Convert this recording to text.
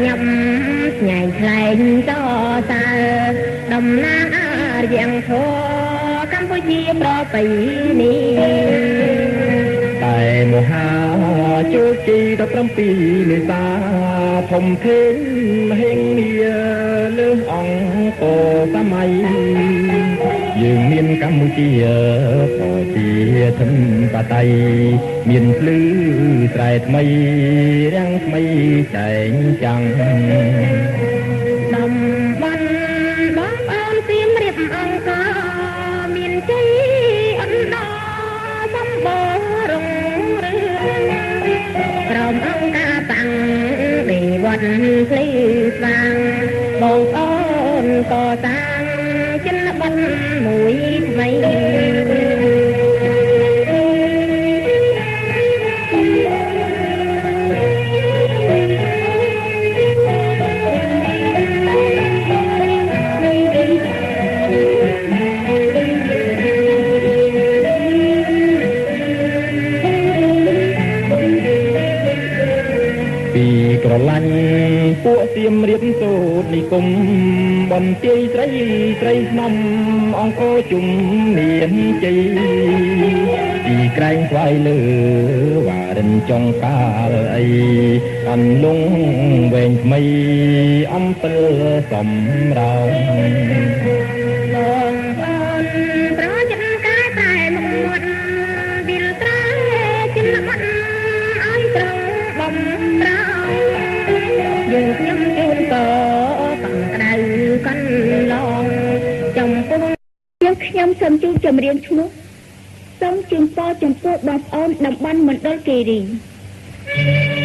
ញាប់ញ៉ែងថ្លែងសរសើរតំណាងអរិយធម៌កម្ពុជាប្រពៃណី តែមហាជោគជ័យ17មេសាធំធេងមហិងមាលើអង្គសម័យ យើងមានកម្ពុជាប្រជាធិបតេយ្យ មានភ្លឺស្រែថ្មីរាំងថ្មីចែងចាំង តំបន់បងប្អូនសៀមរាបអង្គមានជ័យអណ្ដោសម្បូររុងរឿង ក្រុមអង្គការបាំងដេវត្តភ្លឺស្វាង បងប្អូនកសាងចិនបិទមួយថ្មី។ ពីក្រឡាញ់ពួកសៀមរៀបសូត្រនិគម បន្ទាយស្រីស្រីស្នំអង្គជុំមានជ័យ ទីក្រែងស្វាយលើវ៉ារិនចុងកាលអី អន្លងវែងថ្មីអំពិលសំរោង បងប្អូនប្រចិត្តកែប្រែមុខមាត់វិលត្រែចិនបត់ឲ្យត្រង់បំត្រង់ យើងខ្ញុំជូនពរកង់ក្តៅកន្លងចំពោះ យើងខ្ញុំសូមជូនចម្រៀងឈ្មោះ សូមជូនពរចំពោះបងប្អូនតំបន់មណ្ឌលគិរី។